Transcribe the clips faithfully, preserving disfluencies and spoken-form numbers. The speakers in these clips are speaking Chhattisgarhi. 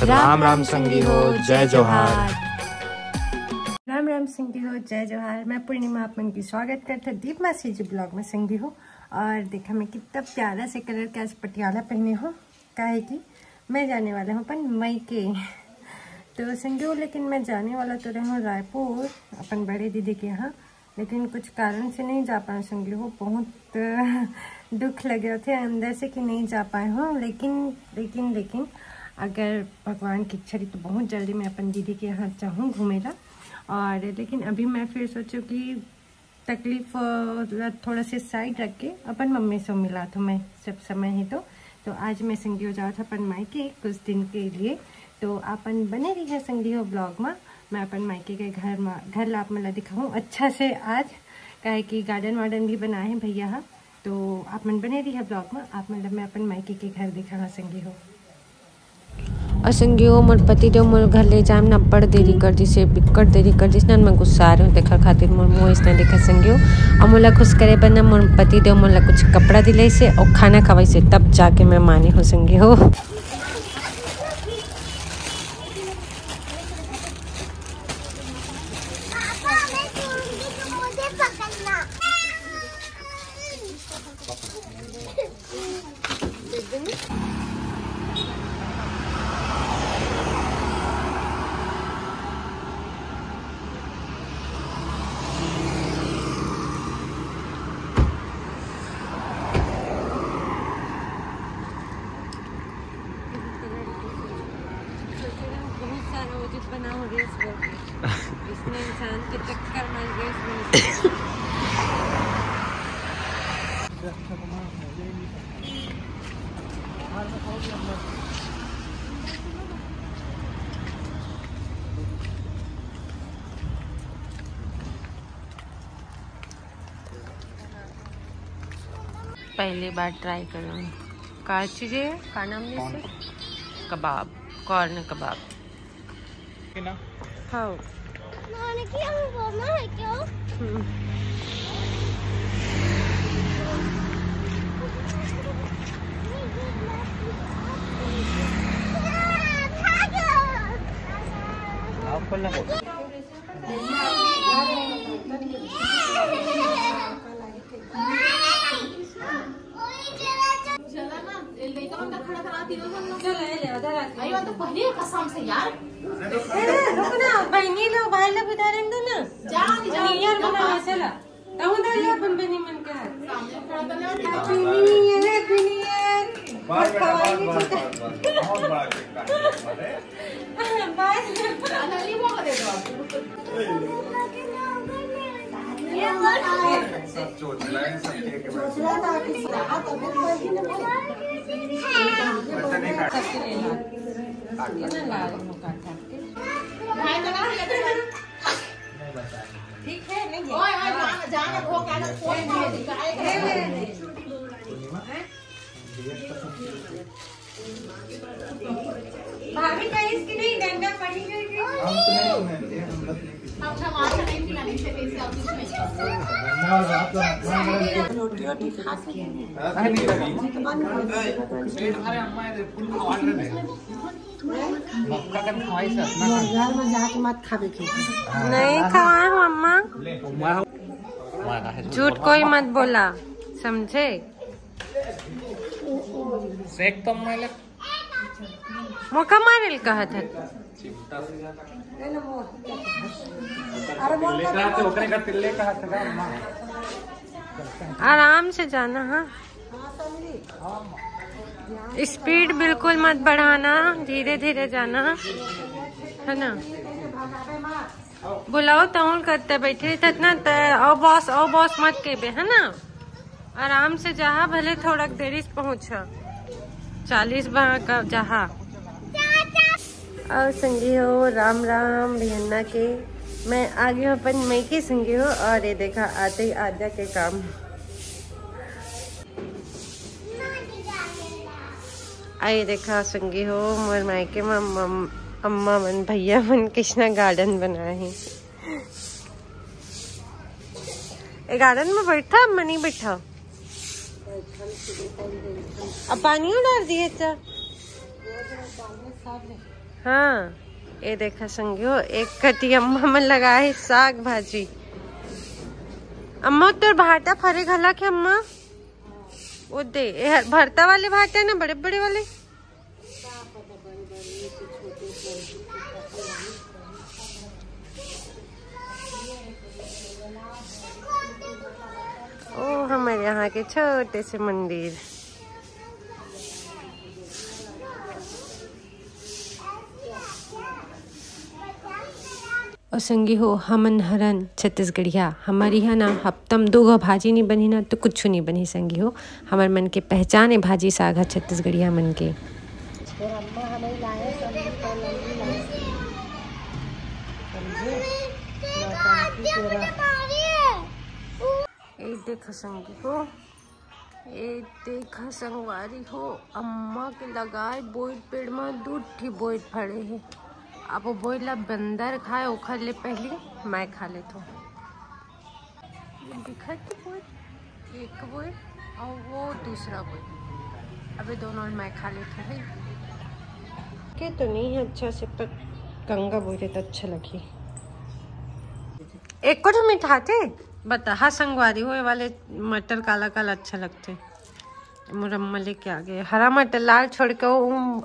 राम राम संगी हो, जय जोहार। राम राम संगी हो, जय जोहार। मैं पूर्णिमा आप मन के स्वागत करथों दीप मासी जी ब्लॉग में संगी हो। और देखा मैं कितना प्यारा से कलर के आज पटियाला पहने हूँ, काहे कि मैं जाने वाला हूँ अपन मइके। तो संगी हो, लेकिन मैं जाने वाला तो रहूँ रायपुर अपन बड़े दीदी के यहाँ, लेकिन कुछ कारण से नहीं जा पाए संगी हो। बहुत दुख लगे होथे अंदर से कि नहीं जा पाए हूँ, लेकिन लेकिन लेकिन अगर भगवान की इच्छा रही तो बहुत जल्दी मैं अपन दीदी के यहाँ जाहूँ घूमे ला। और लेकिन अभी मैं फिर सोचूँ कि तकलीफ, अ, ला थोड़ा से साइड रख के अपन मम्मी से मिलाथों मैं सब समय है तो। तो आज मैं संगी हो जावत हूँ अपन मायके कुछ दिन के लिए। तो अपन बने रहिए संगी हो ब्लॉग में। मैं अपन मायके के घर में, घर ला आप मन ला दिखाऊँ अच्छा से आज, काहे कि गार्डन वार्डन भी बनाए हैं भैया हा। तो आप मन बने रहिए ब्लॉग में, आप मन ला मैं अपन मायके के घर दिखाऊँ संगी हो। और संगी हो, मोर पति देव मोर घर ले जाए में ना बड़ देरी कर दिस, बिक्कट देरी कर दिस ना, मैं गुस्सा रहे हूँ, तेखर खातिर मोर मुँह इसने दिखा संगी हो। और मोला खुश करे बर ना मोर पति देव मोला कुछ कपड़ा दिलाइसे और खाना खवाइसे, तब जाके मैं माने हूँ संगी हो। बहुत सारा वो जो बना हो रील्स, वो इसमें इंसान के चक्कर में रील्स बन सकते हैं। पहली बार ट्राई करूँ। का चीज है, का नाम है इसे? कबाब, कॉर्न कबाब। है ना? हाँ। नानी की हम बोलना है क्या? हम्म। आप खोलना बोल। चला, ये ले, उधर आ। अरे, वो तो पहले कसम से यार। ए, रुक ना, बहिनी लो, भाई लो, बिठा लेने दो ना। जा, नहीं, जा, यार, जा, बना, जा। चला। तब उधर ले अपन बहिनी मन के हाथ। सामने खड़ा कर ले। Happy New Year, Happy New Year। बहुत बड़ा, बहुत, बहुत, बहुत, बहुत बड़ा cake काट दिया। बाय। चला, ये वो दे दो आप। सब चोचला है, सब cake के बाद। वैसे नहीं काटते। ठीक है, नहीं है। ओए, ओए, जान, जान, वो क्या ना, फोन मार दिखाएगा। भाभी कहीं इसकी नहीं, डंडा पड़ी हुई थी। हम तो नहीं सुने थे, हम लोग नहीं सुने। हम ना मार नहीं पिलाने से थे, इसका कुछ नहीं। रोटी वोटी खा के। अरे नहीं, नहीं। पेट भरे अम्मा, ये फुल ऑर्डर है। मक्का का खवाई से अपना घर में जाके मत खावे के। नहीं खवाए मम्मा। झूठ कोई मत बोला, समझे? सेक तो मैं ले। मोका मारेल कहत है। चिमटा से। अरे बोल, तिल्ले का तो ओकरे का तिल्ले का हाथ का माँ। आराम से जाना, हाँ। स्पीड बिल्कुल मत बढ़ाना, धीरे धीरे जाना, है ना? बुलाओ तहुल करते बैठे इतना त-, ओ बॉस, ओ बॉस मत केबे, है ना? आराम से जहा, भले थोड़ा देरी से पहुंचा, चालीस बहा का जहा। और संगी हो, राम राम बिहन्ना के, मैं आ गई हूँ अपन मइके संगी हो। और ये देखा, आते ही आद्या के काम। आ ये देखा संगी हो, मोर मायके में अम्मा, अम्मा मन, भैया मन किसना गार्डन बनाए हैं। ए गार्डन में बैठा, अम्मा नहीं बैठा। अब पानी डाल दिए चा। हाँ, ये देखा संगी हो, एक कटी अम्मा मन लगाए हे साग भाजी। अम्मा, तोर भाटा फरे घलक हे अम्मा? वो दे, ये हर भरता वाले भाटा हे ना, बड़े बड़े वाले। ओ, हमारे यहाँ के छोटे से मंदिर। और संगी हो, हमन हरन छत्तीसगढ़िया, हमर इहाँ ना हफ्ता म दू गो भाजी नी बनही ना, तो कुछु नी बनही संगी हो। हमर मन के पहचान हे भाजी साग ह छत्तीसगढ़िया मन के। ए देख संगी हो, ए देखा संगवारी हो, अम्मा के लगाए बोइर पेड़ म दू ठी बोइर फरे हे। अब वो बोइर ला बंदर खाए, ओखर ले पहली मैं खा लेथों। ये दिखत हे बोइर, एक बोइर और वो दूसरा बोइर। अबे दोनों मैं खा लेथों हे। के तो नहीं है अच्छा से, पर कंगा बोइर हे तो अच्छा लगही। एको ठो मिठाथे? बता, हाँ संगवारी हो, ये वाले मटर काला काला अच्छा लगथे। मोर अम्मा लेके आ गे हरा मटर, लाल छोड़ के। वो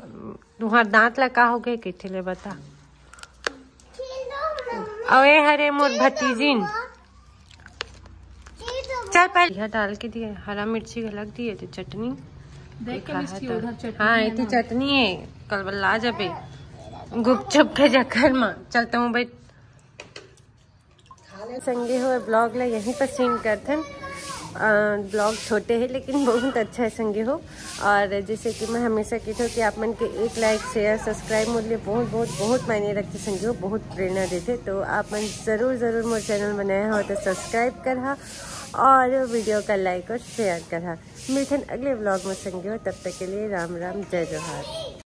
तुहार दांत ला का हो गे, कइथे ले बता। अउ ए हरे मोर भतीजिन। चल पहले यह डाल के दिए, हरा मिर्ची घलक दिए, तो चटनी। देख के देखा मिर्ची है तो। उधर चटनी हाँ, है ये तो ना। चटनी है, कल बल्ला जबे गुपचुप के चक्कर में। चलता हूँ भाई। संगी हो, ब्लॉग ला यहीं पर सीन करथन। अ, ब्लॉग छोटे है लेकिन बहुत अच्छा है संगी हो। और जैसे कि मैं हमेशा कहती हूँ कि आप मन के एक लाइक, शेयर, सब्सक्राइब मोर लिए बहुत बहुत बहुत मायने रखते संगी हो, बहुत प्रेरणा देते। तो आप मन जरूर जरूर मोर चैनल बनाया हो तो सब्सक्राइब करहा और वीडियो का लाइक और शेयर करहा। मिलथन अगले ब्लॉग में संगी हो, तब तक के लिए राम राम, जय जोहार।